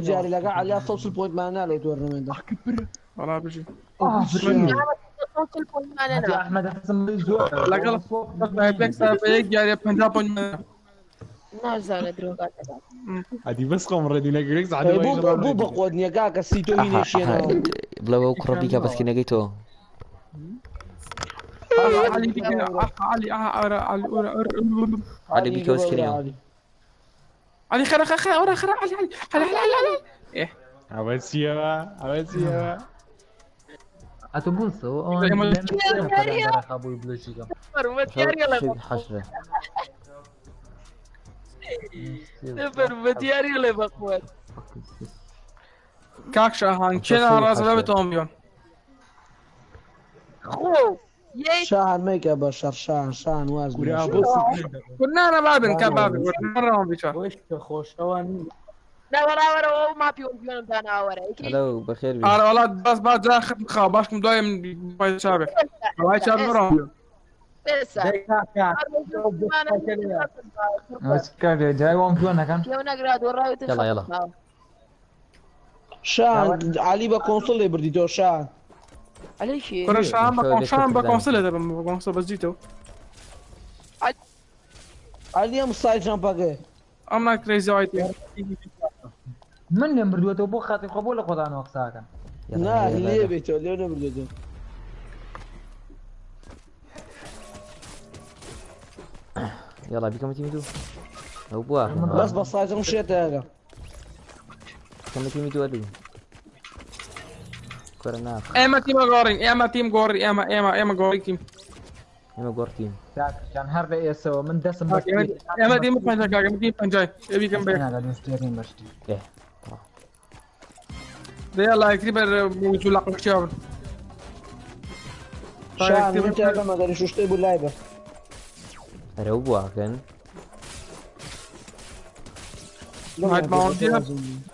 جاری لەگە عەلیا 140 point مان لەو tournament ە. وەڵا بژی. حاجی ئەحمەد حەسەن زۆر لەگەڵ بە یەک یاریە 50 point مان. نازانە درۆگات. ئەدی بەس خۆم ڕێدی نەگرێک بۆ بەقوت نییە کاکە سی تۆ هینێشیەنەوە. بڵێ ئەو کوڕە بیکە بەسکینەکەی تۆ. عەلی بیکە عەلی عەلی عەلی بیکە بەسکینەوە. عەلی خەرە خەرە خەرە ئەورە خەرە عەلی عەلی عەلی عەلی عەلی ئێ ئەوە چییەوە ئەوە چییەوە؟ ئەتۆ بووسەوە ئەوان بووی بلۆژیکە. حەشرە. بە دیاری لێ بەقوت. کاک شاهان کێ ناڕازە بێتەوە بیۆن. خۆ شاهان مەیکە بە شەڕ شاهان شاهان واز نانە بابن کە بابن ڕەوان بیچوار. خۆشەوە ناوەراوەرەوە و ماپی وەمپیۆنم داناوەرە. هەلو بەخێر بی. ئارە وەڵا باس با جا خەت خاو باشکم دوای من پای چاوێ. وای چاوێ ڕەوان بیۆن. جای وام پیۆنەکەن. يلا يلا. شاهان عەلی بە console لێ بردی تۆ شاهان. عەلی شی؟ کوڕە شاهان بە شاهان بە console دەبم بە console بەس دیتەوە. عەلی ئەم side jump ەکەی. I'm not crazy I think. من لێم بردووەتەوە بۆ خاطر خۆ بۆ لە خۆدانەوە قساکەن. نا لێ بێتەوە لێ نەبردێتەوە. يلا بكم تيمي دو او بوا بەس بە ساید جەمپ شێتەکە. كم تيمي دو الو كورنا ئێمە تیمە گۆڕین ئێمە تیم گۆڕی ئێمە ئێمە ئێمە گۆڕی تیم. ئێمە گۆڕ تیم. كان هەر لە ئێسەوە من دەسم بەس ئێمە تیم پەنجا کاکە ئێمە تیم پەنجای ئێ بیکەم بە بەشتی. ئێ دە يلا یەکتری بەر موجود لە قوشتیا بن. شاهان من تاکە مەگەری شوشتەی بوو لای بە. ئەرە بواکەن. هاي ما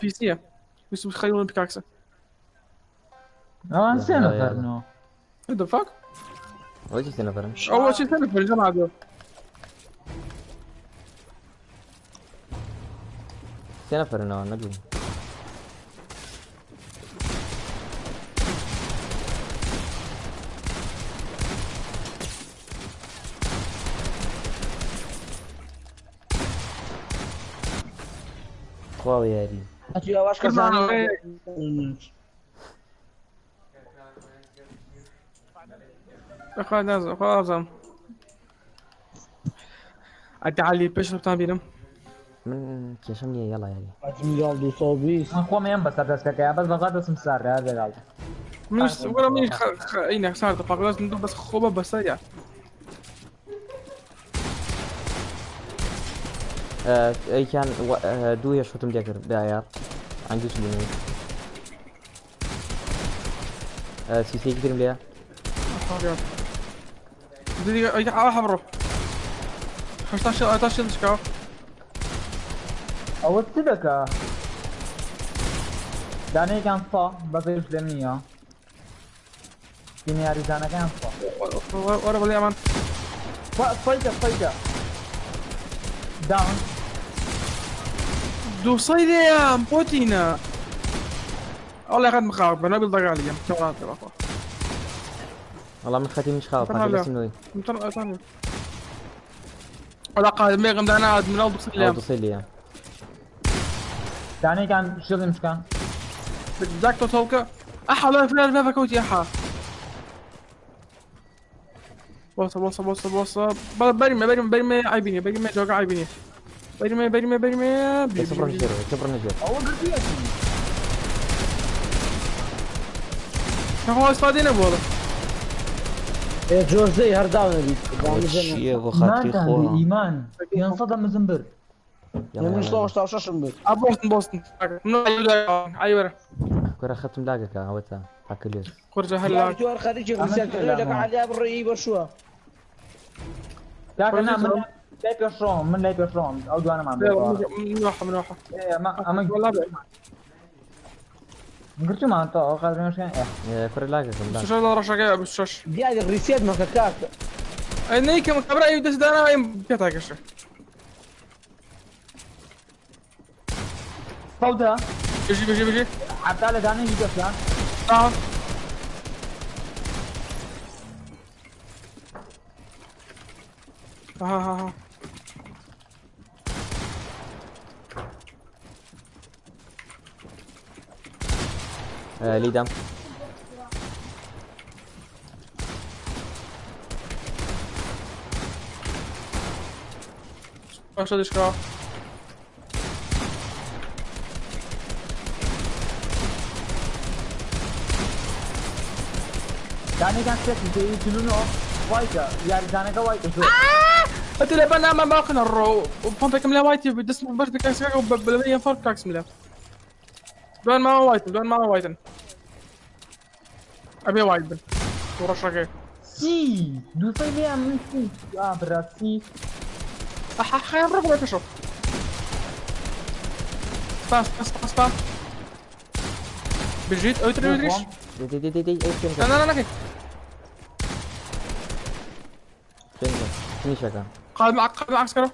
بي سي بس خلينا بكاكسه. ئەوان سێ نەفەرنەوە. What the fuck؟ ئەوە چی سێ نەفەرن؟ اول شيء سنة في الجامعة دول. سێ نەفەرنەوە نەبوو. خوا یاری. ئەتوی ئەواش کەسانی اخوان نازم اخوان نازم. ئەدی عەلی پێش بتان بینم. من کێشەم نییە یاڵا یاری. ئەتمیگاڵ 220. من خۆم ئێم بەسەر دەستەکەی بەس بەغا دەسم ساردە هەر لەگەڵ. منیش وەرە منیش ئینە ساردە پاک دەستم دوو بەس خۆ بە بەسەریا. ئەیکیان دوو هێشتم لێ کرد بە ئایار. ئەنگوش بوون. سیسێکی ترم لێیە. دقيقة ئەوە بڕۆ. هەشتا شێ ئەتا شێ شکاوە. ئەوە چ دەکا؟ دانەیەکیان سا بەس لێم نییە. تیمی یاریزانەکەیان سا. وەرە بڵێ ئەمان. فەیتە فەیتە. داون. دوو سەی لێیان پۆتینە. والله قد مخاوف بنا بالضغط عليهم تورات بخوا. والله من خاتي مش خاوف طبعاً لا. بس منوي. ولا قادم ميغم دانا من أول دوصي ئەو ليام. دووسەی لێیە. دانەیەکیان شڵیم شکان. جاك توتولكا احا لا فلان فلان كوتي احا. بوصة بوصة بوصة بوصة برمي برمي برمي عيبيني برمي جوجا عيبيني برمي برمي برمي. سبر نجير سبر نجير. ئەوە گرتوویەتی. هو استفادينا بولا. ئێ جۆزەی هەرداو نەبیت. چییە بۆ خاتری ئیمانتان خۆ؟ بێ ئیمان. 500 مزم برد. يلا من يلا. 186 برد. بوسن بوسن من ايوه کورە خەتم لاگەکە ئەوەتە پاکلێس. خرج هلا. تۆ هەر خەریکی ڕیسێتکردنەوەی لەگە عەلیا بڕێی بەشووە. کاکە نا من لای پێشڕۆم من لای پێشڕۆم ئەو دوانەمان بێتەوە. منوحة منوحة. ئێ، ئەمە ئەمە والله گرتومان تا ئەو خاترێ شکان. ئێ کورە لاگەکەم لاگ. شش لا رشا بس شش. دیاری ڕیسێت مەکە کاکە. اي نيكم كبر اي دس دانا اي بيتا كش. فەوتە. بژی بژی بژی. 70 لە دانەیەکی دەستیان. آه. ها ها ها. لێدام. باشە دشکا. دانەیەکان سێ 49 وایتە یاریزانەکە وایتە زۆر. انت لا ما باقي الرو بومبك ملا وايتي بدس باش بكاكس بلبيا فرق كاكس ملا. دوان ما وايتن دوان ما وايتن. ابي وايت بن. ورشقي. سی دووسەی لێیان من سی ئا برا سی. خير رقم تشوف. سبام سبام سبام سبام. بجيت او تري ودريش. دي دي دي دي ئەی لا لا لا لا. فینیشەکە. قاد معك قاد معك سكرو.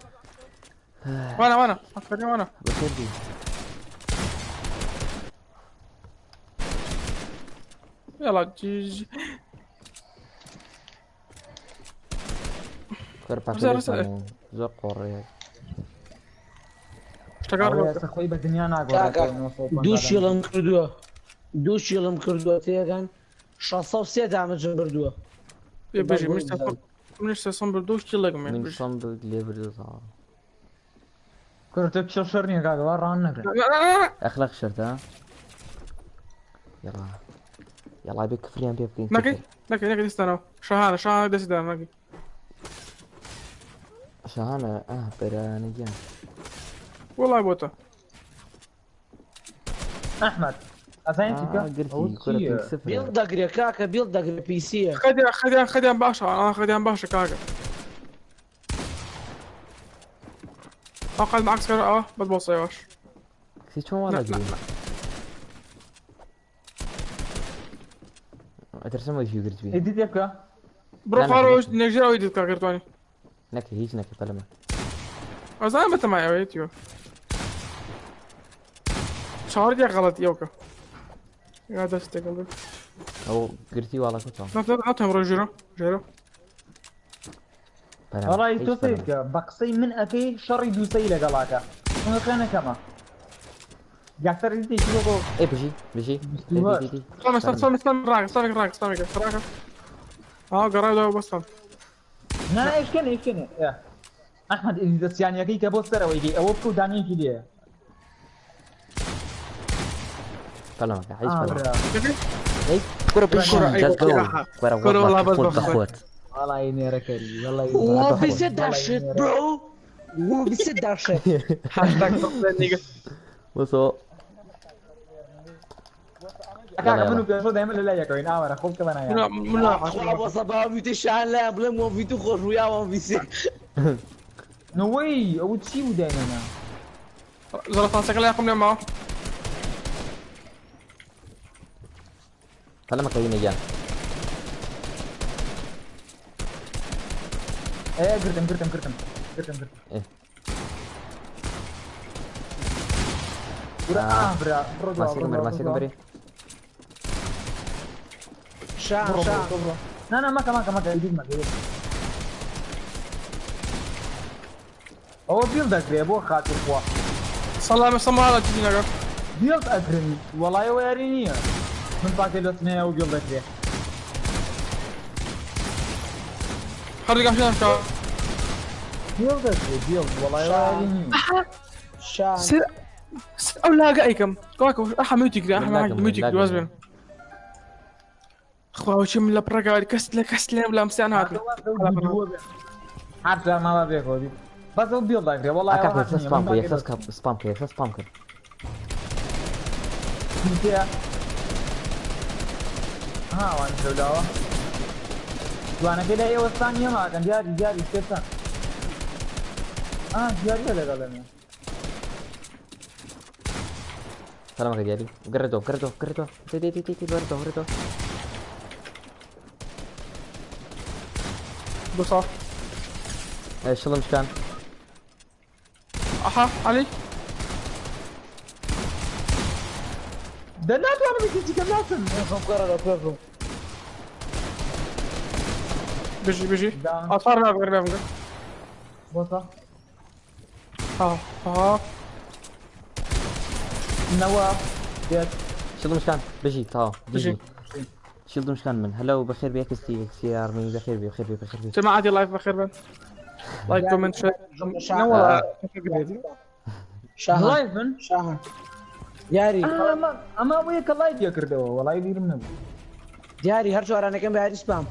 وانا وانا عسكري وانا. بەخێر بی. يلا جي جي. کورە رسالة، رسالة. پاکێ زۆر قۆڕەیە. اشتغل. ئێستا خۆی بە دنیا ناگۆڕێت. کاکە دوو شیڵم کردووە، دوو شیڵم کردووە تێگەن 603 دامجم بردووە. بجي مش منش سصن بردوش تشيلك من من بجي. سەم لێ بردوتەوە. کورە تۆ کێ شەر نییە کاکە وا ڕان نەکرێت. لا لا لا. ئەخلاق شەرتە. يلا يلا بێ کفریان پێ بکەین. ناكي ناكي ناكي دستانو شهانة شهانة دستان ناكي. شەهانە ئاه بەرانە گیان. والله بوتا. ئەحمەد ئەزانی چی بکە؟ گرتی ئەوە کورە چییە؟ پێنج سفرە. بیڵ دەگرێ کاکە، بیڵ دەگرێ پیسیە. خديان خديان خديان باشا انا خديان باشا كاكا. اقعد معك سكر اه بتبص يا باش. کسی چۆن وا لا، لا، دەگری؟ ئەترسم وەی گرت بی. ئیدی تێ بکە. برو لا، لا، خارو لا. نيجيريا ويدي كاكرتوني. نەکە هیچ نەکە پەلەمە. ازاي متى معي ويتيو. شعرت يا غلط يوكا. يا دستك قلبي. ئەو گرتی واڵەکە چۆن؟ لا لا لا تمر جيرو جيرو. پەلەمە. وەڵی هیچ تۆ پەلەمە. سەیر بکە بە قسەی من ئەکەی شەڕی دووسەی لەگەڵاکە. من خوێنەکەمە. یاکسەر ئیدی بۆ ئێ بژی بژی. دي دي دي. استنى استنى استنى راك استنى راك استنى راك. اه قرايب بس نا نا ئێشکێنە ئێشکێنە. ئەحمەد ئیدی دەستیانیەکەی کە بۆ سەرەوەی ئەوە بکە و دانەیەکی لێیە. پەلەمەکە هیچ ئا پەلەمە. برا. ئەی کورە بژی. کورە، ئەی Let's go. کورە، کورە کورە، والله والله بس خۆت بخۆت. بەخۆت. وەڵی نێرەکەری وەڵی What is it that shit bro? What is it that shit? هاشتاج نيجا. وەسۆ کاکە من و پێشۆ دایمە لە لای یەکەوین ئاوەرە خۆ بکە بەنایان. من لا خوا بۆ سەبا ویتە شان لایان بڵێم وەن ویتو خۆش بوو یا وەن ویسێ. نەوەی ئەوە چی بوو دایمەنا؟ زرطان سكر يقوم لما پەلەمەکە هینە گیان. ئێ گرتم گرتم گرتم گرتم گرتم. ئێ. کورە ئا برا بڕۆ دوا، ماسیەکەم بڕۆ بەرێ دوا، ماسیەکەم بڕۆ بەرێ. شان دوا. شان بڕۆ، بڕۆ. نا نا مەکە مەکە مەکە ئیدی مەکە ئیدی. ئەوە بیڵ دەگرێ بۆ خاتر خوا. سلام سلام على تجينا بیڵ ئەگرن وەڵای ئەوە یاری نییە. من پاکێ لەسنەیە و بیڵ دەگرێ. خرج قام شنو بیڵ دەگرێ بیڵ وەڵای ئەوە یاری نییە. شان سير او لا قايكم كواكو احا ميوتك احا لاقم، معك ميوتك لاقم. وازبن خوا وشم لا برقا كسله كسله لا مسان هات هەر جار ماوە بێکەوە بی. بەس ئەو بیڵ دەگرێ وەڵای ئاکا ئەوە یەکسەر نییە. سپام من کە پاکێ یەکسەر سپام کە یەکسەر سپام کە. لەسنەیە. ها وان لەولاوە. جوانەکەی لای ئێوە ستان نییە ماکەن دیاری دیاری شتێتان. ئا دیاریە لەگەڵ ئێمە. پەلەمەکە دیاری. گڕێتەوە گڕێتەوە گڕێتەوە. دێ دێ دێ دێ بەرێتەوە بەرێتەوە. بصح ئێ شڵم شکان. احا علي. دە ناتوانم یەکێکی کەم ناسم. پێشم کەرە لە پێشم. بژی بژی. داون. ئەفار بابگەر بابگەر. بۆتە. ها ها. نەوە دێت. شیڵدم شکان بژی تاو بژی. بژی شیڵدم شکان من هەلو بەخێر بێ کەستی ئێکسی ئارمی بەخێر بێ بەخێر بێ بەخێر بێ جەماعەتی لايف بەخێر بن. لايك كومنت شير. نەوەڵا شاهان لايفن شاهان دیاری ئەمە ئەمە ئەوەیە کە لایڤ یەکردەوە وەڵای بیرم نەبوو. دیاری هەر چوارانەکەم بە یاری سپام.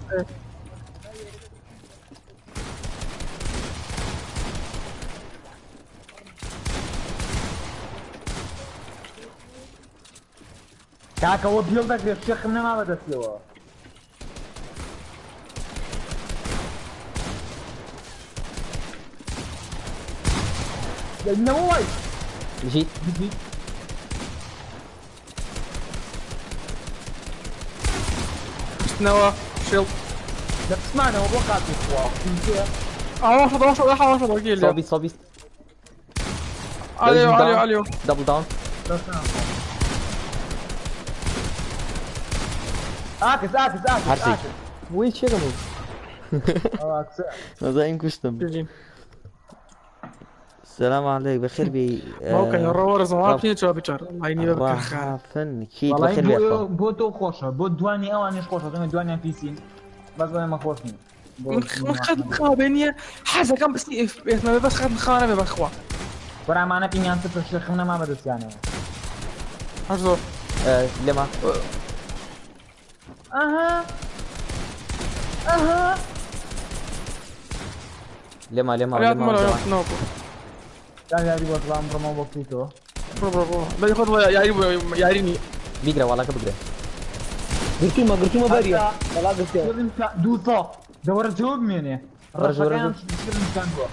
کاکەوە بیڵ دەکرێت شێخم نەما بەدەستیەوە. نەوە وای. بژی بژی. نەوە شیڵ. لە پسمانەوە بۆ کاتی خوا. ئەوە شەڵ شەڵ شەڵ شەڵ گیل. 120 120 عليو عليو عليو. دبل داون ئاکس ئاکس ئاکس هەرسی ئاکس. وی چێکم ئەو ئاکسە. نازانم کوشتم بژی. سلام عليك بخير بي باوکە ڕۆوە زەوا پێ چوە بچار. وڵای نیوە بکەخان. ڕافن کیت وەڵای بەخێر بێ بۆ خوا. بۆ تۆ خۆشە بۆ دوانی ئەوانیش خۆشە دەمە دوانیان پیسین بەس بۆ ئێمە خۆش نییە. بۆ من خەت خاوێ نییە حەزەکەم بسی ئێسمە بەس خەت خانە بێ بەخوا. وەرامانە پینیان سفر شێخم نەما بەدەستیانەوە. هەر زۆر. آه، لێما ئەها ئەها لێما لێما عەلیات لێما مەرە لێما. نەوە. دا یاری بۆ بەڵام بڕمەوە بۆ کویتەوە. بڕۆ بڕۆ بڕۆ. بەی خۆت یاری یاری نییە. بیگرە واڵاکە بگرە گرتومە گرتومە بەریە. وەڵا گرتیەوە. شیڵم دوو ساڵ دەوەرە جەوە بمێنێ. وەرە جەوە، وەرە ڕەفەکان شیڵم شکاندووە.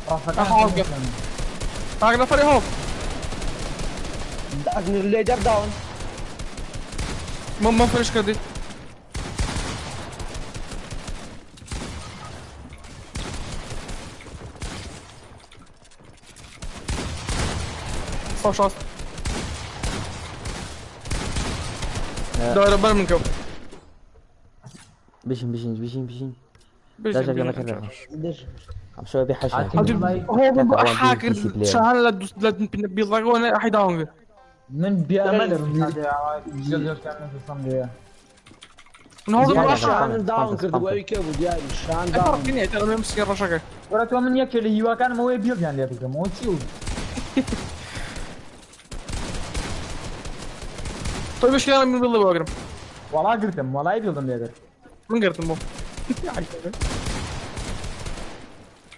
ڕەفەکان ئەها، شیڵم شکاندووە. تاک نەفەری هۆپ. لێ دەرداون. من من فرش کردی. صار شاص. دايره بر من كوب. بژین بژین بژین بژین بيجي لا جا بيجي. بخير بێ دش. ئەم شەوە بێ حەشە عادی. هو كاكا، حاكر بي سي بلاير. شان لا بيضاقون راح يداون من بێئەمە دەبم شیڵ شکاندن سەم لێیە. من هو زیادە. رشا شاهانم داون کرد بۆ ئەوی کێ بوو دیاری شاهان فرق داون. نییە ترى مسكين رشاك وەرە تۆ من یەکێ لە هیواکانم ئەوەیە بیڵیان لێ بکەم ئەوە چی بوو؟ طيب ايش كان من بالله واقرب وەڵا گرتم وەڵای بیڵم لێ کرد. من قرت مو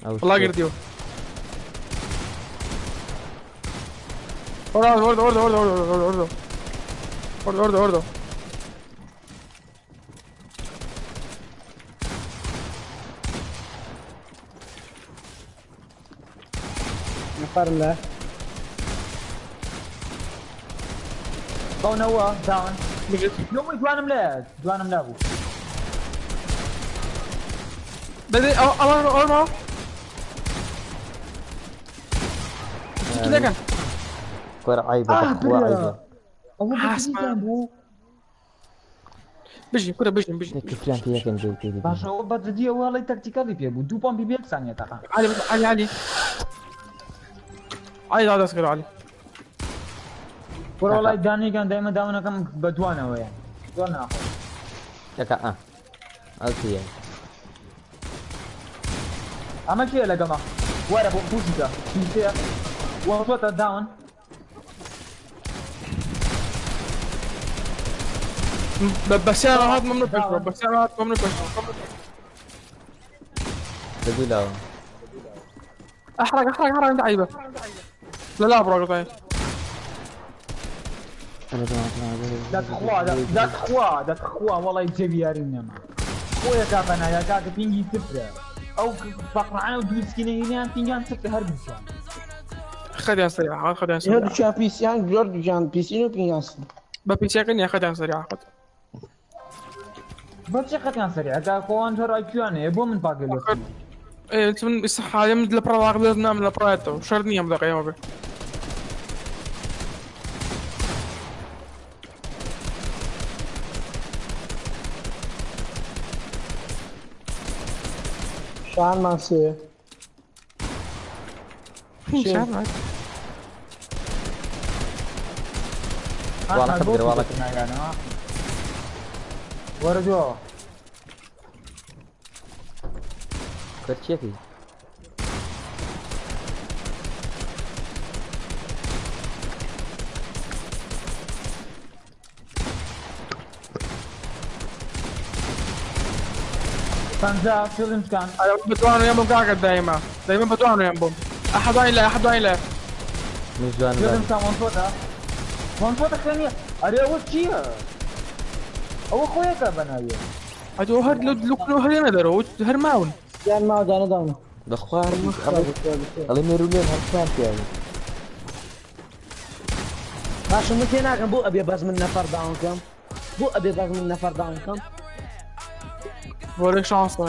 ئەو والله شێت. قرت ورد ورد ورد ورد ورد ورد ورد ورد ورد ورد نەفەرم لە. بەو نەوە داون. بجد نەوەی دوانم لێ دوانم لا بوو. بدي امان امان ما كده كان کوەرە عیبە آه، بەخوا برا. عیبە ئەوە حاسمە. بەدیزان بوو. بجي كره بجي بجي کفلان پێیەکەن جێ پێ باشە ئەوە بەجدی ئەوە هەڵی تەکتیکالی پێ بوو دوو پۆمپی بێ یەکسانیە تەقا. علي علي علي علي لا تسكر علي وەرە وەڵای دانیگان دایمە داونەکەم بە دوانەوەیە. دوان ناخۆ. کاکا ئا ئەو چییە ئەمە کێیە لەگەڵا؟ وەرە بۆ پوشیکە. پیسەیە. وەتوەتە داون. بس انا هات ممنوع بشرب بس انا هات ممنوع بشرب لە دوو لاوە احرق احرق احرق انت عيبه لا لا برو طيب دەتخوا دەتخوا دەتخوا وەڵای جێبی یاریم نەما. خۆیە کاپەنایا کاکە پینگی سفرە. ئەو فەقڕانە و دوو سکینەینیان پینگیان سفرە هەردووکیان. خدها سريعه خدها سريعه هەردووکیان پیسیان هەردووکیان پیسین و پینگاسن. ببيتشاكني خدها سريعه خد بەچی خەتیان سەریع کاکە خۆوان هەر ئایکیوان هەیە بۆ من پاکە لێ بکەم. ايه انت من الصحة يم لبرا قبل نعمل لبرا شرني يم دقيقة شان سێ. شان والله كبر، والله وەرە كرتشيكي پەنجا فیلم شکان. انا بتوانو ينبم كاكا دايما دايما بتوانو ينبم احد عين لا احد عين لا مش دوان فیلم شکان وان شۆتە وان شۆتە خوێنیە. ئەرێ ئەوە چییە؟ ئەوە خۆیەکە بەناویە. هادو هر لو لو هر يندرو هر ماون. یان ماوە دانە داونە. بەخوا ئەڵێ مێرولێن هەر خوان پیاوی. باشە من تێ ناکەم بۆ ئەبێ بەس من نەفەر داون کەم، بۆ ئەبێ بەس من نەفەر داون کەم. بۆلك شانسە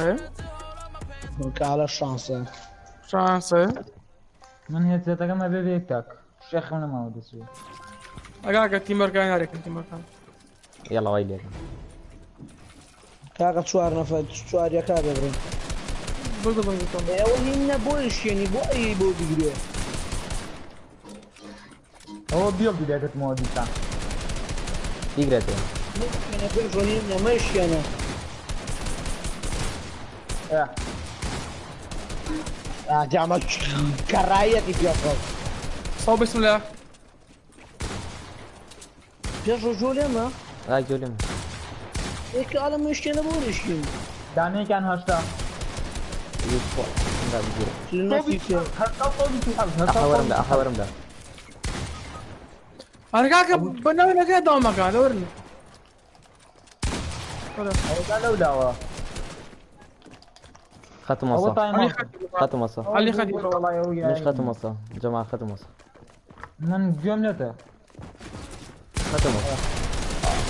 کاڵە شانسە. شانسە. من هێدسێتەکەم ئەبێ بێ یەک تاک شێخم نەماوە دەچێ. اگا تیمەر كان عليك تیمەر كان. يلا وای لێکم. کاکە چوار نەفەر چوار یەکا ببڕن. بالضبط بالضبط. ئەوە هین بۆ شوێنی بۆ ئەی بۆ بگرێ. ئەوە بیڵدی دەگرتمەوە دیسان. بیگرێتەوە. مشکێنە پێش ڕۆنی نەمەشکێنە. جامە کەڕایەتی پێخۆ. صوب بسم الله. پێش ڕۆژۆ لێمە؟ ئای جۆ لێمە. ئێکە ئەڵە مشکێنە بۆ نشکێن. دانەیەکیان هەشتا. ئەحوەرم دا. انا كاكا بناوي لك داومك هذا ورني. ئەوە لەولاوە. ختم ئەوە وصل تایم ختم وصل علي خدي. مش ختم وصل جماعة ختم وصل من گوێم لێتە. ختم وصل.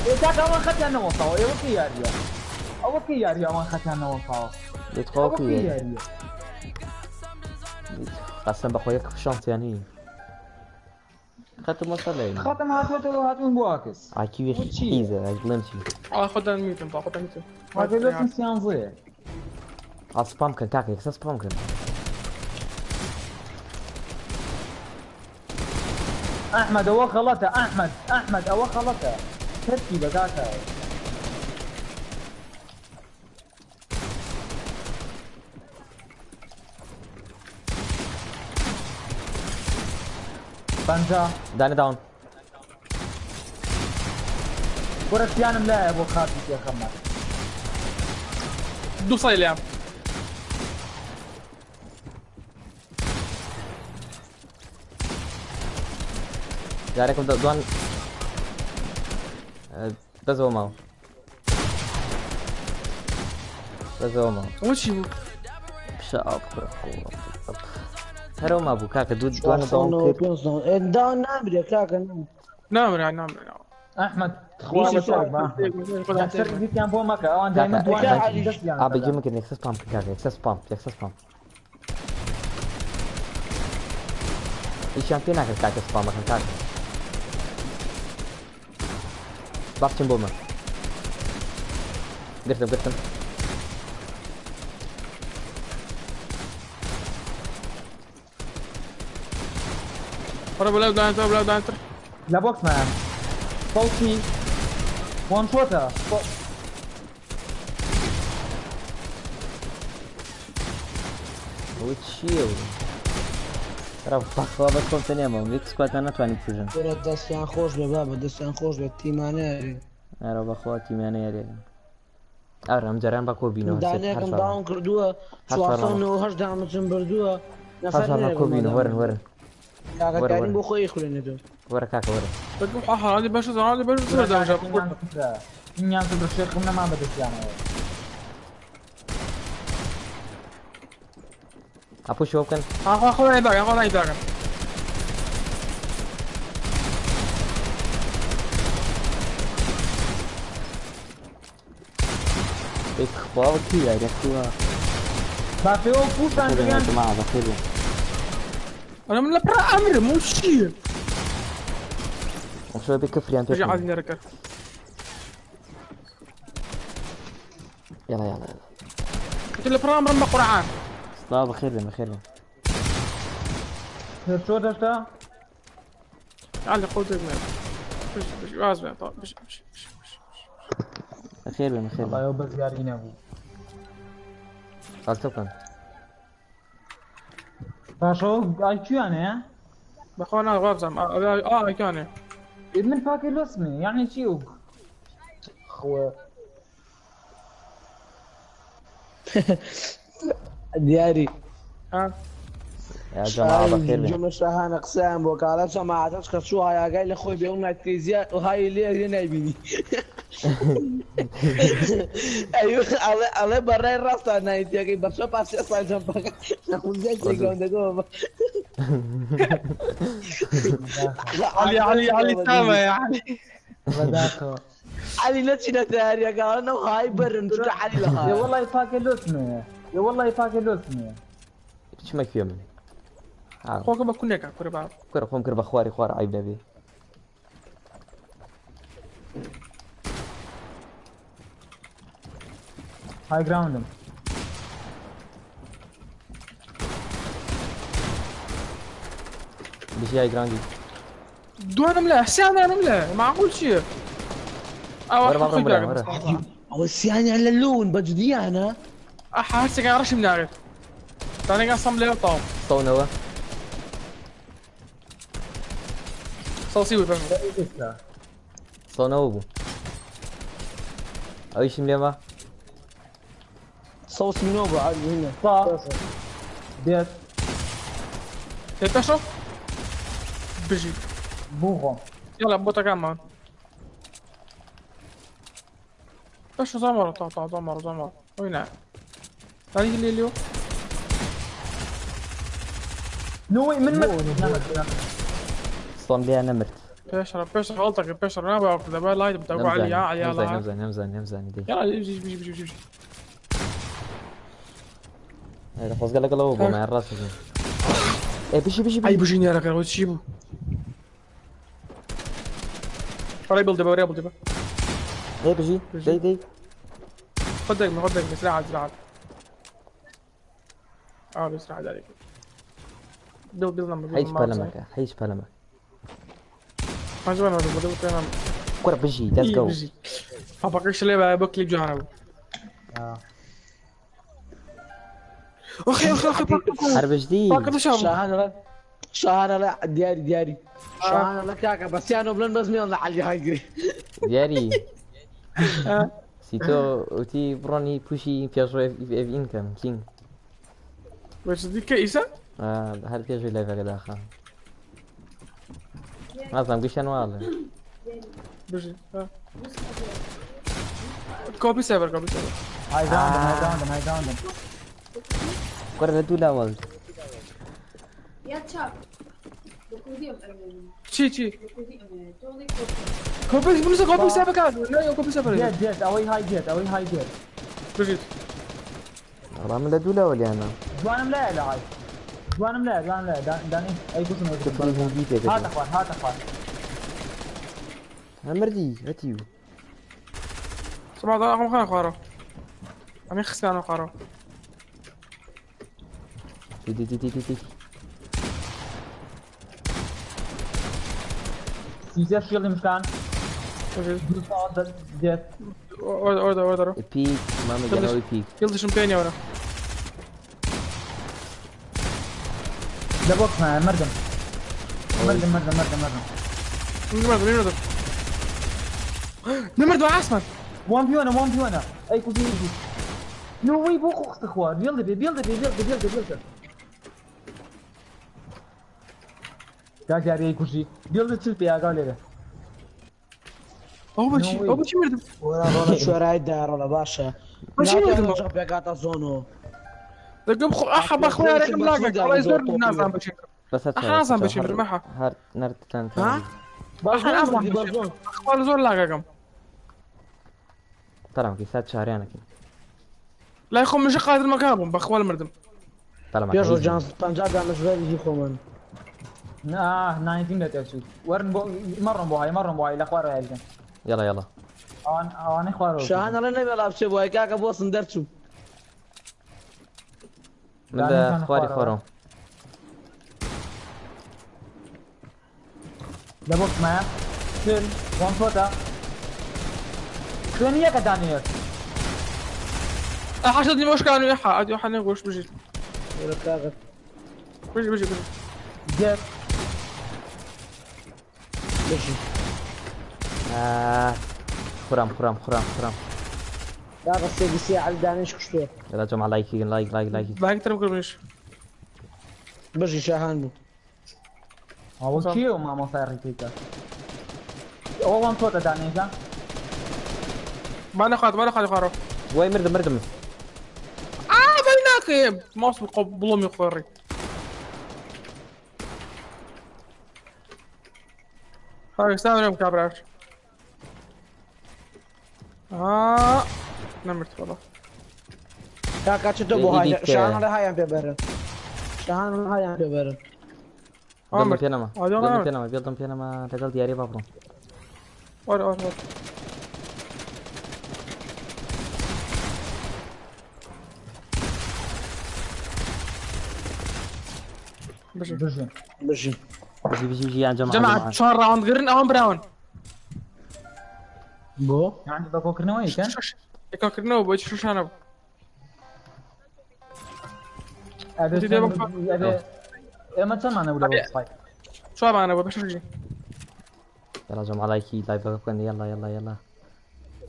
ئێ کاکە ئەوان خەتیان نەوەساوە. ئێوە کێ یاریە؟ ئەوە کێ یاریە ئەوان خەتیان نەوەساوە؟ ئەوە يتخوفي کێ یاریە؟ قسم بەخۆ یەک شانسیان هەیە. ختم وصل لين خەتم هاتووەتەوە هاتوون بۆ ئاکس. عاكيوي وتشي. حيزة بڵێم چی. خذ الميوت انت خذ الميوت. هاتوە لەسم سیانزەیە. سپام کەن کاکە یەکسەر سپام کەن. ئەحمەد ئەوە غەڵەتە. ئەحمەد ئەحمەد ئەوە غەڵەتە. تەرکی بە کاکە. پەنجا. دانە داون. وەرە سیانم لایە بۆ خاتی پێخەمە. دو صيل جارێکم دوان بەزەوە ماوە. بەزەوە ماوە. وشي پیشە ئاو بکورە خۆ. هەرەوە مابوو کاکە دوو دوانە داون کرد. داون نامرێ کاکە. نعم نعم نعم. ئەحمەد خوا بەسەر بە. یەکسەر دیتیان بۆ مەکە ئەوان دایمە دوان دەستیان. ئا بەگوێ مکردن یەکسەر سپام کرد کاکە یەکسەر سپام یەکسەر سپام. ئیشیان پێ ناکرد کاکە سپامەکەن کاکە. با بچن بۆ من. گرتم گرتم. هرب ولا دانتر ولا دانتر. لە بۆکسمان. صوتي وان شۆتە. ئەوە چییە؟ ڕە بەخوا بەس خۆم تەنیا ماوم یەک سکواتان ناتوانین بکوژن. وەرە دەستیان خۆش بێ بابە دەستیان خۆش بێ تیمانە یاری. ئەرە بەخوا تیمانە یاریەکەن. ئەرە ئەم جاران بە کۆ بینەوە دانەیەکم داون کردووە 498 دامچم بردووە. نەفەر هەر چوارمان کۆ بینەوە. وەرن وەرن. کاکە کاریم بۆ خۆی خوێنێتەوە. وەرە کاکە وەرە. هذه باش هذه باش ئینیان زبر شێخم نەما بەدەستیانەوە. ئاپوشەوە بکەن. خذ عيداك خذ عيداك. خوا کی یاریە خوا. با پێوە پوشان يا جماعة بخير. انا من لبرا امر مو شيء. شوي بكفريان رجع عايزين نركب. يلا يلا يلا. قلت له برا امر بقرعان. سڵاو بەخێر بێن بەخێر بێن. شۆ دەشتا علي قوتك من بش بش واز بين طب بش بش بش بش بەخێر بێن بەخێر بێن. وەڵای ئەو بەس یاری نەبوو. چاکتە بکەن. باشە ئایکیویان هەیە؟ بەخوا نا وابزانم اه كان من فاکر لۆسمێ یعنی چی ئەو خوا دیاری ها یا جەماعە بەخێر بێن. جمە شاهانە قسەیان بۆ کاڵە جەماعەتەش کە چوو هایاگای لە خۆی بێ و نایتکەیزیا های لێ لێ نایبینی. ئەیوه ئەڵێ ئەڵێ بەڕای ڕاستە نایتیەکەی بەچە پاسی ئەسڵای جەمپەکە نەخوزیای تێگەوەندەکەەوە. علي علي علي تامة يا علي. بەداخەوە. علی نەچینە تیاریەکە های بەرن چونکە علی لە يا های. والله فاکر لۆسمێ يا والله فاکر لۆسمێ. بچمە کوێ من؟ خۆکە بە کونێکە کوڕە باب. کوڕە خۆم کرد بە خواری خوار عیب نەبێ. های گراوندم. بژی های گراندی. دوانم لا سیانم لا معقول شيء. وەرە بابڕم بڵێ وەرە. ئەوە سیانیان لە لون بە جدیانە. هەرسێک ڕەشم ناڕێت. دانێک سەم لێ تاو. سەونەوە. سەوسی بوو بەم. سەونەوە بوو. ئەویشم لێما. سەوس منۆ بوو علی هنا. تا دێت پێشەوە بژی. بوو خۆم. يلا بۆتەکانمان. پێش زۆمەڕ تا تا زۆمەڕ زۆمەڕ. وينه؟ دانێک لێ لێو. نوی من مت سەم لێیان نەمرد. پێشڕە پێشڕە غلطك پێشڕە نابا دەبا لايت بتاع علي يا علي يلا. نەمزانی نەمزانی نەمزانی دەی. يلا بژی بژی بژی بژی. خۆزگە لەگەڵەوە بووم یان ڕاست بوو. ئێ بژی بژی ئەی بژی. بژی نێرەکە ئەوە چی بوو؟ ڕێ بڵ دەبە ڕێ بڵ دەبە. ئێ بژی دەی دەی. خد دقمة خد دقمة سلاح سلاح. اه بس سلاح عليك. بيل بيل نمبر حیچ پەلەمەکە حیچ پەلەمەکە. ما زمان هذا بدو تمام. کوڕە بژی دەست گەو. بژی. فبقيش ليه بكلي جوهر. اخي اخي اخي هەر بژدی. باكر شاب. شاهانە شاهانە لە دیاری دیاری. شاهانە لە کاکە بەسیانۆ بڵێن بەس مێڵ لە عەلی هایگری. دیاری. سیتۆ وتی بڕۆنی پوشی پێشڕۆ ئێڤین کەم کینگ. بس ديك كيسة؟ هەر پێشوی لایڤەکە داخە. نازانم گوشیان واڵێ. بژی. كوبي سيرفر كوبي سيرفر. های گراوندم های گراوندم های گراوندم. کوڕە لە دوو لاوەڵ. يا تشاب بكودي ام ام شي شي بكودي ام تولي كوبي بنسى كوبي سيرفر كان لا كوبي سيرفر. دێت دێت ئەوەی های دێت ئەوەی های دێت. بژیت. وەڵام من لە دوو لاوەلیانە. جوانم لایە لە های. جوانم لایە جوانم لایە دانی ئەی کوشم هندی پێکە. هاتە خوار هاتە خوار. هەمردی هەتیو. سبعة رقم خانة خارو. أنا خسران خارو. دی دی دی دی دی. سیزە شیڵی مشکان. بژیت. دوو ساڵ دێت. اوردر اوردر. پیک مامە گەنەوەی پیک. يلدشم بيني ورا. لە بۆکس مایە مردم. مردم مردم مردم مردم. نمرد نمرد. نمرد عاسمان. وان بيونا وان بيونا ئەی کوژی کوژی. نوی بۆ خۆ خوار بێڵ دەبێ بێڵ دەبێ بێڵ دەبێ بێڵ دەبێ بێڵ دەبێ. کاک یاری ئەی کوژی بێڵ دە چل پێ ئاگا لێرە. او بشي او بشي مردم. وەرە ڕۆڵە شوێرای داڕۆڵە باشە. باشی مردم. پێکاتە زۆنۆ. دقم خو احا بخويا رقم لاقك الله يزور نازم بشي. بەسەر ئەحا نازانم بچی مردم ئەحا. هەر نەرتان ها؟ ئەحا نازانم مردی بچی. بەرزۆن. اخوال زۆر لاقەکەم. پەلەمەکەی سات چاریانەکەین. لا خۆم مژە قادر مەکان بووم بەخوال مردم. پەلەمەکە پێشۆ جان 50 دانشبەری خۆمان. نا ناینتین لە تێچوو. وەرن بۆ مەڕۆن بۆ های مەڕۆن بۆ های لە خوارەوە یاریکەن. یاڵا یاڵا. ئەوان ئەوانەی خوارەوە. شاهانە لە نەبێڵا بچێ بۆ کاکە بۆسن دەرچوو. من لە خواری خوارەوە. لە بۆکس مایە چل وان شۆتە خوێنی یەکە دانەیەک. حەشدنی مۆشکان و یحا ئەدی حە نەگۆش بژی. وەرە کاکە. بژی بژی بژی. دێت. بژی. خورام خورام خورام خورام. کاکە سێ بیسێ عەلی دانیش کوشتووە. يلا جماعة لايك لايك لايك لايك. لايك ترم کردنیش. بژی شاهان بوو. ئەوە کێ و مامۆستای ڕیتێکە؟ ئەوە وان شۆتە دانەیەکە؟ با نەخوات با نەخوات خوارەوە. وای مردم مردم. بەی ناکەی ماوس بڵۆمی خۆڕی. هاي استعمل کابراش. نمرت والله. کاکە چ تۆ بۆ های شاهان ڵێ هایان پێ بەرن. شاهان ڵێ هایان پێ بەرن. بێڵم پێ نەما بێڵم پێ نەما بێڵم پێ نەما لەگەڵ دیاری با بڕۆم. وەرە وەرە وەرە. بژی بژی بژی بژی بژی بژی یان جەماعە جەماعە چوار ڕاوند گرن ئەوان براون. بۆ؟ یان بە کۆکردنەوەی کەن؟ کۆکردنەوە بۆ چ شوشانە بوو. ئێمە چەندمانە بوو لە بۆکس فایت؟ چوارمانە بوو بە شەش. يلا جماعة لايكي لايف بکەن يلا يلا يلا.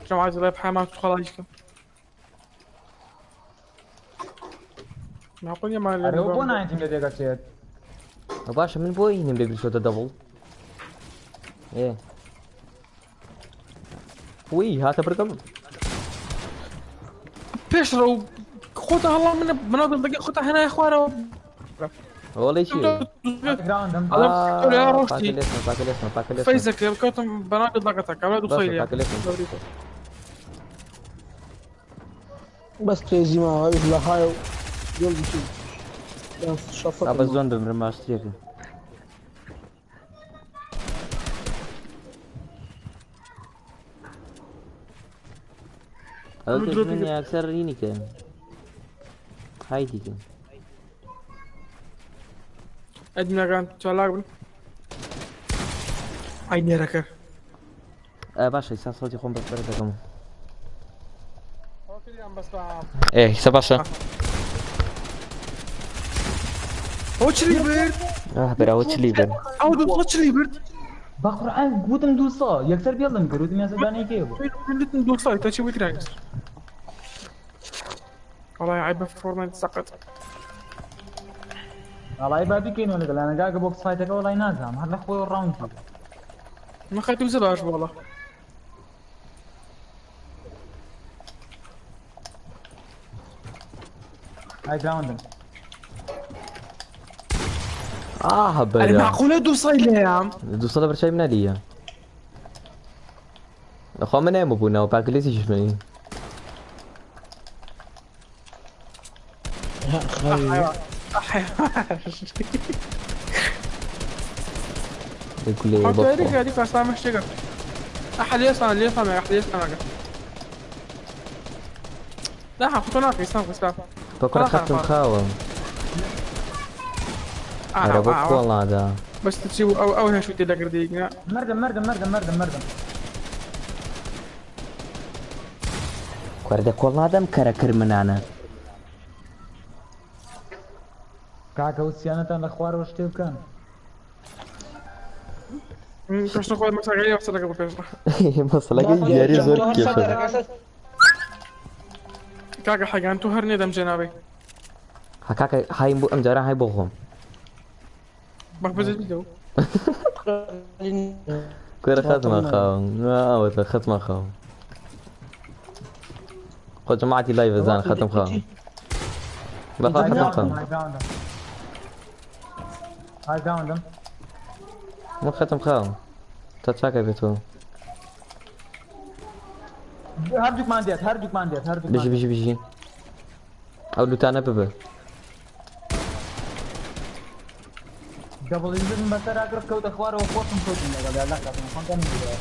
جەماعە لايف حەمان توخوا لايک کەن. معقول نییە مان ئەرێ بۆ نایەتیم لە دێگە چێت؟ باشە من بۆ هینم لێ بچۆتە دەبڵ. ئێ وی هاتە بردەم. پێش ڕەو خۆتە هەڵا منە بناو دڵدەگە خۆتە هەنای خوارەوە. وەڵی چی؟ ڕۆشتی فەیزەکە کەوتم بەناو دڵدەگەتە کابرا دوو سەی لێ. بەس تێزی ماوە ئەویش لە های و گۆڵ چی. بە زۆن بمرم باشترێکم. ئەو من یەکسەر ڕینی کەن هایدی کەن. ئەدمینەکان چالاک بن. ئای نێرەکە. باشە ئیسا سەوتی خۆم بەرز دەکەم. ئێ ئیسا باشە. ئەوە چلی برد؟ برا ئەوە چلی برد؟ ئەو دوو چلی برد؟ بە قورئان گوتم دوو سا یەکسەر بێڵم کرد وتم یاسا دانەیەکەیە بوو. وتم دوو سا تا چی بووی والله عیبە فۆرمەنت سەقەت. وەڵای با بیکەینەوە لەگەڵ ئەنە گاگە بۆکس فایتەکە وەڵای نازانم هەر لە خۆی ڕاوند بوو. من خەیتم زە باش بوو وەڵا. های گراوندم. برا. معقولە دوو سای لێیان؟ دوو سەد بەرچاوی منە لیە. لەخوا من نەیەمە بوونەوە پاکلیسیش منی. أحد يسمع اللي يسمع أحد يسمع. لا خطوناك يسمع يسمع. بكرة ختم خاوة. أنا والله هذا. بس تسيب أو أو شو تلاقي دقيقة. مردم مردم مردم مردم مردم. کوردە کۆڵ نادەم کەرەکرد منانە. کاکە و سیانەتان لە خوارەوە شتێ بکەن. پێشتر خۆی مەسەلەکەی مەسەلەکە بۆ پێشتر. مەسەلەکەی دیاری زۆر کێشە. کاکە حەگان تۆ هەر نێدەم جێنابی. ها کاکە هایم بۆ ئەم جارە های بۆ خۆم. بەخ بەجێ بیدەو. کوێرە خەتمە خاوم. ئەوەتە خەتمە خاوم. خۆ جەماعەتی لای بەزان خەتم خاوم. بەخوا خەتم خاوم. های گاوندم. من ختم خاوم. تا چاکە بێتەوە. هەردووکمان دێت هەردووکمان دێت هەردووکمان. بژی بژی بژی. ئەو لوتانە ببە. دەبڵ ئینجن بەسەر ئاگر کەوتە خوارەوە خۆشم کەوتم لەگەڵ لا کاتم خۆم دەمگیرەوە.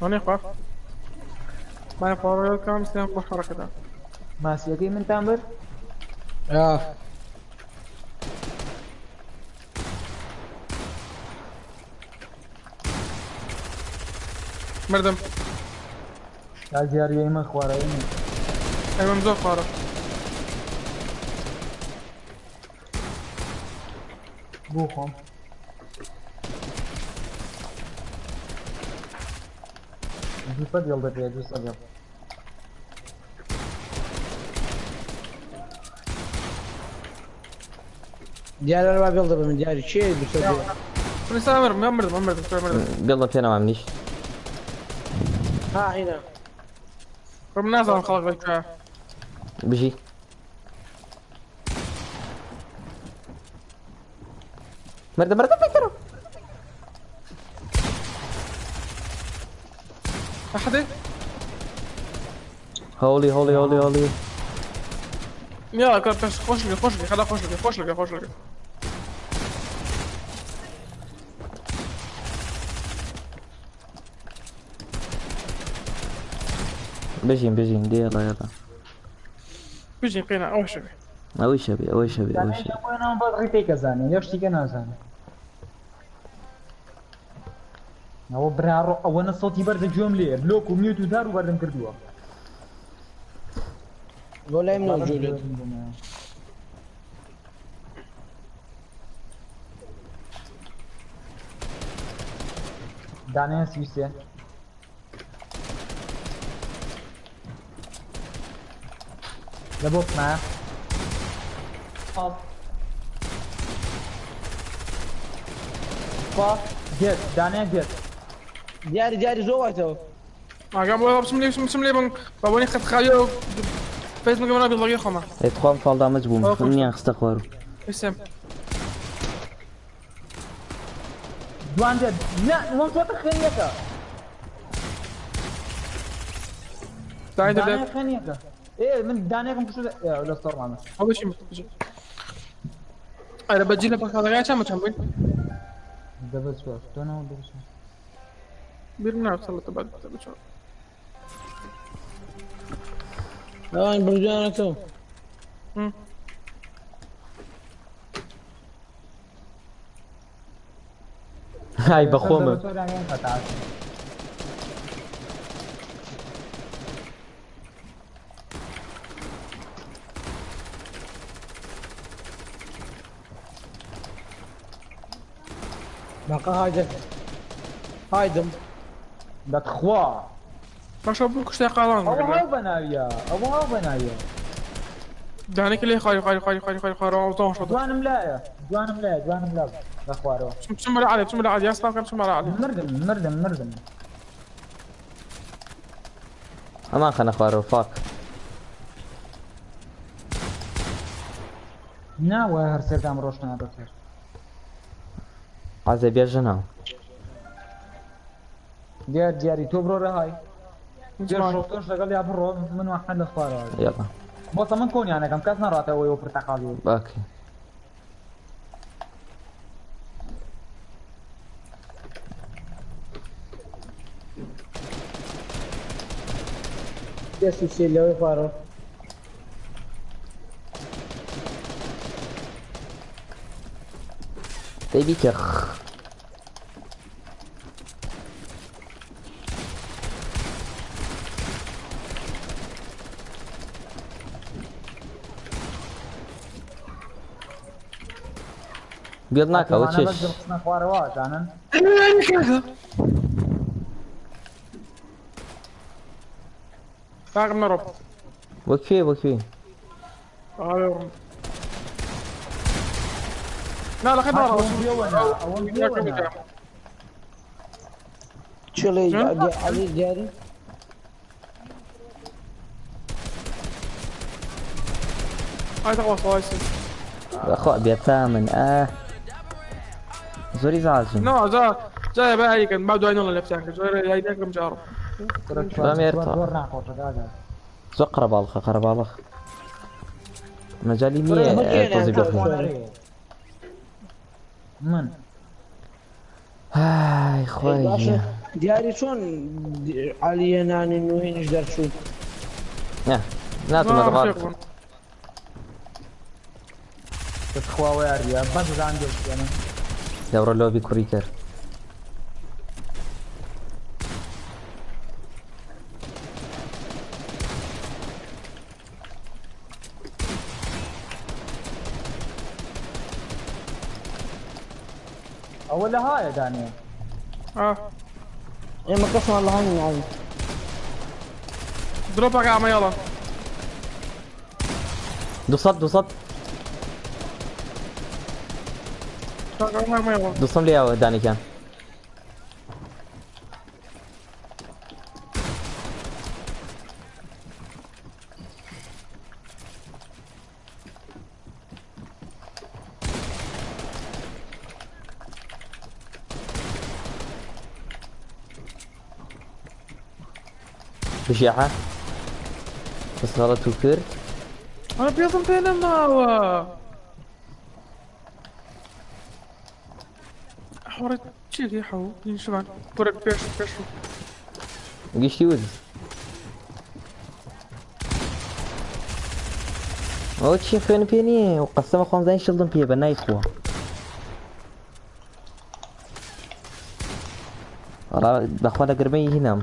هونی خوا. ما يقرأ كم سنة بحركة. ماسیەکەی منتان برد؟ آه. مردم. تا دیاریەی من خوارەوەی من. أيوة زۆر خوارە. بۆ خۆم. دوو سەد هێڵ دەپێ، 200 هێڵ. دیارە وا بێڵ دەبم دیاری چێ دوو من سامر ما مردم ما مردم مردم. بيلا فينا ما منيش. ها هنا. رب نازل خلق لك. بيجي. مردم مردم فكروا. أحد؟ هولي هولي هولي هولي. يلا كان بس خوش لي خوش لي خلا خوش لي خوش لي خوش لي. بيجين بيجين دي يلا يلا. بيجي قينا أول شيء. أوي شبي أوي شبي أوي شبي. أنا بەڕی پێکەزانێ لەو شتێکە نازانێ. ئەوە براڕۆ ئەوەنە سەوتی بەردە گوێم لێیە بلۆک و میوت و دار و بەردم کردووە. بۆ لای منەوە جوولێت. دانەیە 33. لە بۆ بمایە. خوا دێت دانەیە دێت. دیاری دیاری زۆر وایتەوە. آه قام بسم لي بسم لي بن بابوني خد خالي فيس مقام رابي الله يخمه. تخوام فالدا مجبوم منيان خستە خوارو. اسم. دوان دێت نا وەن چۆتە خێنیەکە. داعي دانەیە دێت. خێنیەکە. ئێ من دانەیەکم کوشت لە سەرمانە. هذا شيء بجي. أنا بجي لك هذا قاعد كم كم دەبە چوار تۆ نەوە دەبە چوار. بيرنا وصلت بعد بشوف. ئەوان بردوویانەتەوە. هاي بەخۆمە. دەبە چوار دانەیەک خەتات. باقا هايدم هايدم. دەتخوا. ما شو بكش قالان. ئەوە هاو بەناویە ئەوە هاو بەناویە. دانيك اللي خالي خالي خالي خالي خالي خالي روضان شو دوانم لایە دوانم لایە دوانم لا لە خوارەوە. بسم الله علي بسم الله علي يا صاحبي بسم الله علي. مردم مردم مردم. ئەمان خەنە خوارەوە فاک. نا وایە هەر سەردام ڕۆشتنە بەسەر. عزە بێژەنەوە. دیار دیاری تۆ بڕۆ ڕەهای. تۆش لەگەڵ یا بڕۆ من واحد لە خوارەوە. يلا. بۆسە من کۆنیانەکەم کەس نەڕاتەوەی و پرتەقاڵی. باكي. دەست و سێ لەوەی خوارەوە. بيبي كخ. بيض ناكا ئەوانە وتشش. بەس دڵخستنە خوارەوە ئازانن. باقي نروح. وكفي وكفي. لا لا خد ئەوەم پێوەنا ئەوەم پێوەنا. چڵێ عەلی دیاری. هاي تقوى صوايسي. اخو بيتامن زوري زعجن. لا جا جاي بقى هيك بعد عين الله لبسانك جاي هاي ذاك مش عارف. زۆر ناخۆشە کاکە. زۆر قەرەباڵخە قەرەباڵخ. مەجای نییە تۆزی بێخۆ. من. هاي خوای. دیاری چۆن عەلیە نانی نوهینیش دەرچوو؟ نه ناتومە دەغات. بەخوا وەیاریە بەس دان دێت. دەوڕە لۆبی کوڕی کرد. ئەوە لە هایە دانێ. ئێمە کەسمان لە هەنی عەلی. دروبك عم يلا. دووسەد دووسەد دووسەم لێیاوە دانێکیان. بژیعە بەس غەڵەت و کرد. أنا بيضم فين ماوە. حورت چی حو شبان كرة بيش بيش. گشتی ود. ئەوە چیە خوێنم پێ نییە و قەسەمە خۆم زانی شڵدم پێ بە نایخوا. وەڵا بەخوا لە گەرمەی هینام.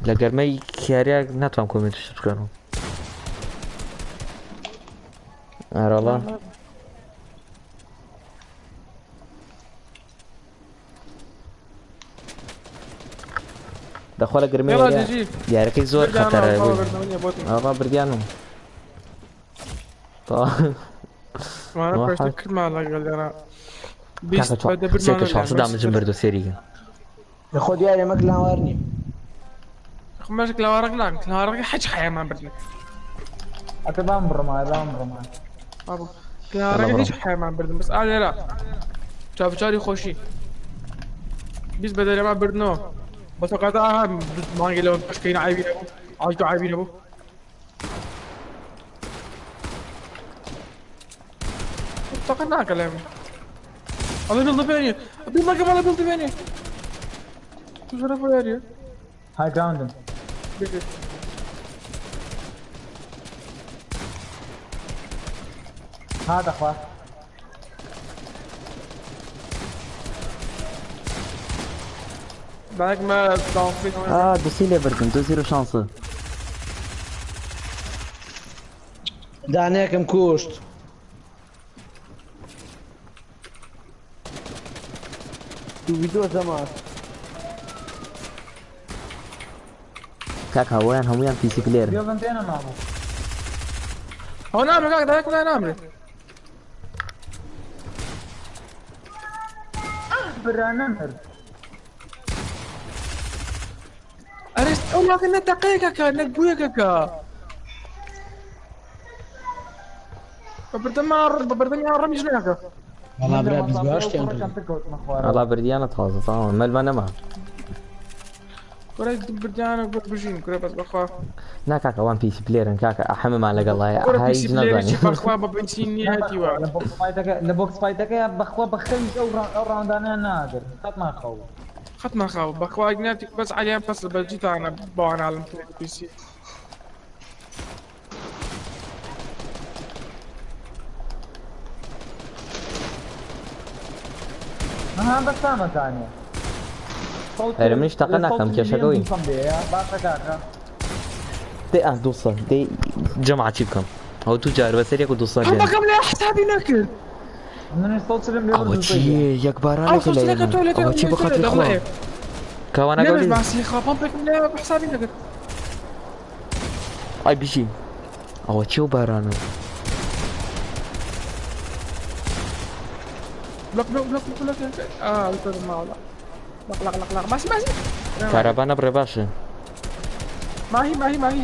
لە گەرمەی کیاریە ناتوانم کۆمێنت شت بکەنەوە. ئارەڵا دەخوا لە گەرمەی يلا جي جي. دیارەکەی زۆر خەتەرە. ئەوە بردیانم. ما أنا واحد. كل ما لقى أنا کاکە سێ کە شانسە دامجم بردو سێریگە. لەخۆ دیارە مەک لاوار نییە. ماشي كلاوارك لا كلاوارك حج حياة ما بدنا. ئەتە بام بڕما بام بڕما. بابا كلاوارك هیچ حياة ما بدنا بس أنا لا شاف شاري خوشي بيس بدل ما بردنو بس قطعها ما قالوا مشكين عايبين ابو عايشوا عايبين ابو طقنا كلامي الله بيلد بيني بيلد قبل بيلد بيني تشرفوا يا هاي جراوندم. هذا اخوة. بعد ما ضعفين. ئا دووسی لێ بردم دو زیرۆ شانسە. دانێکم کوشت. دوو زەمان. کاکە هەوایان هەمویان پیسی پلێرن. بێڵم پێ نەمابوو. هو نعمل كاك ده كنا نعمل. برا نمر. أرست أولا كنا دقيقة كا نبويا كا. ببردم ببردم يا رمي شنو والله برا بزباشتیان کرد. وەڵا بردیانە تازە تەواو مەلما نەما. كرة بردان بجين كرة بس بخوا. نا کاکە وان پیسی پلێرن کاکە ئەحەمەمان لەگەڵایە كرة هاي بيسي هیچ بلاير نازانی. شي بخوا ببنسين نهايتي لە بۆکس فایتەکە لە بۆکس فایتەکە بەخوا بەخەویش ئەو ئەو ڕاوندانە نادر. قەت ناخەو. خط ما خاو بخوا ناتي بس عليها بس بجيت انا بوان على بي سي. ها بەس تامەزانێ. ئەرێ منیش تەقە ناکەم، کێشەکە وین. باشە کاکە. دەی ئا دووسە دەی جەماعە چی بکەم؟ ئەو دوو جار بەسەر یەک و دووسە هم لێن. كم لا حسابي ناكل. منیش سەد چلم لێ ئەوە بردو چییە یەک او بارانێکە صوت لە لك ئێمە. تولي ئەوە چی بۆ خاتری خوا؟ کاوانە نمش گەولی مع خوا بامبك لا حسابي ناكل. ئای بژی. ئەوە چی و بارانە؟ بلوك بلوك بلوك بلوك اه قلت ما لا لا لا لا لا ماشي ماشي. کارەبانە بڕێ باشە. ما هي ما هي ما هي.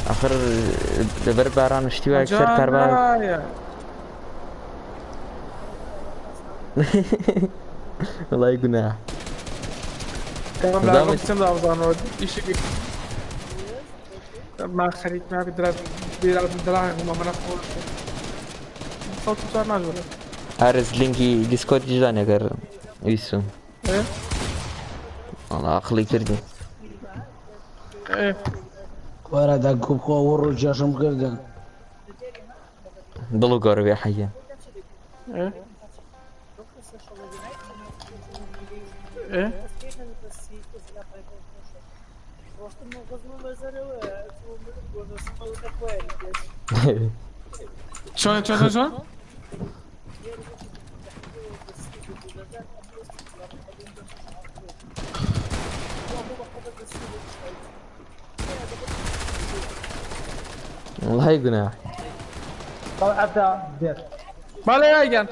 ئاخر لەبەر باران و شتی وایە سەر کارەبا. وەڵای گوناه. لا ما خريج ما بدرس بيلعب دراهم وما منخ صوت صار ما جوله. ئارز لینکی دیسکۆردیش دانێ گەر ویستم. ئێ وەڵا عەقڵی کردی. ئێ وەرە دەنکم خۆ وڕ و جەژم کردن. دڵ و گۆڕ بێ حەیە. ئێ ئێ چۆن چۆن چۆن؟ وەڵای گوناح. حتى بێت. بەڵێ یاگیان.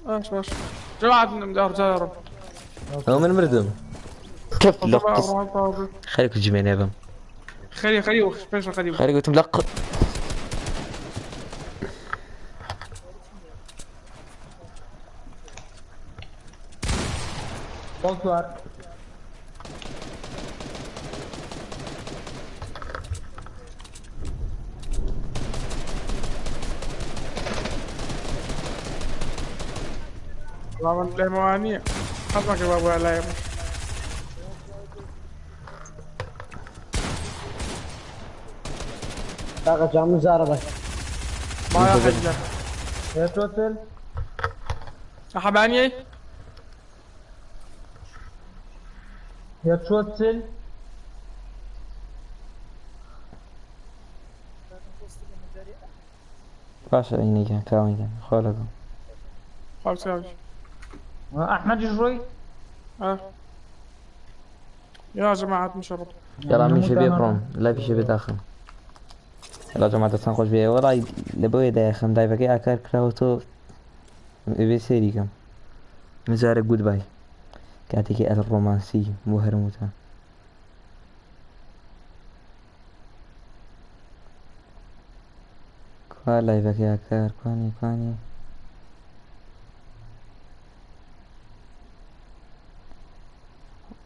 باش باش. جەماعەت رجال رب. ئەو من مردم. کەف لە قس خەریک جمێنێ بم. خەری خەری و پێش خەری. خەریک وتم لە ق بۆڵ. والله من لای حەزمەکە بە بۆ لای. کاکە جام زارە بە. ما حەجلە. هێتۆتل. حەبانیەی؟ هێتۆتل. باشە ئەینێکیان کاوەنگیان خوا لەگەڵ. خوا بچاوی. ئەحمەدیش ڕۆی؟ يا جماعة مشرب. یاڵا منیشە بێ بڕۆم لایڤیشە بێ داخم. یاڵا جەماعەت دەستان خۆش بێ وەڵای لە بۆیە دایخم لایڤەکەی ئاکار کراوە تۆ بێ سەیری کەم. مجارە گود بای. کاتێکی ئەل ڕۆمانسی بۆ هەرموتان. کوا لایڤەکەی ئاکار کوانی کوانی.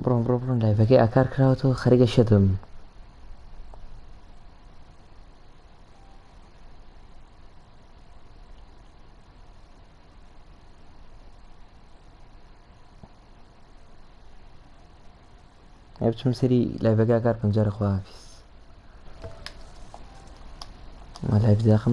بڕۆن بڕۆ بڕۆن لایڤەکەی ئاکار کراوەتەوە خەریکە شێتم. ئێ بچم سەری لایڤەکە ئاکار بکەم جارە خواحافیز. ما لایڤ داخم.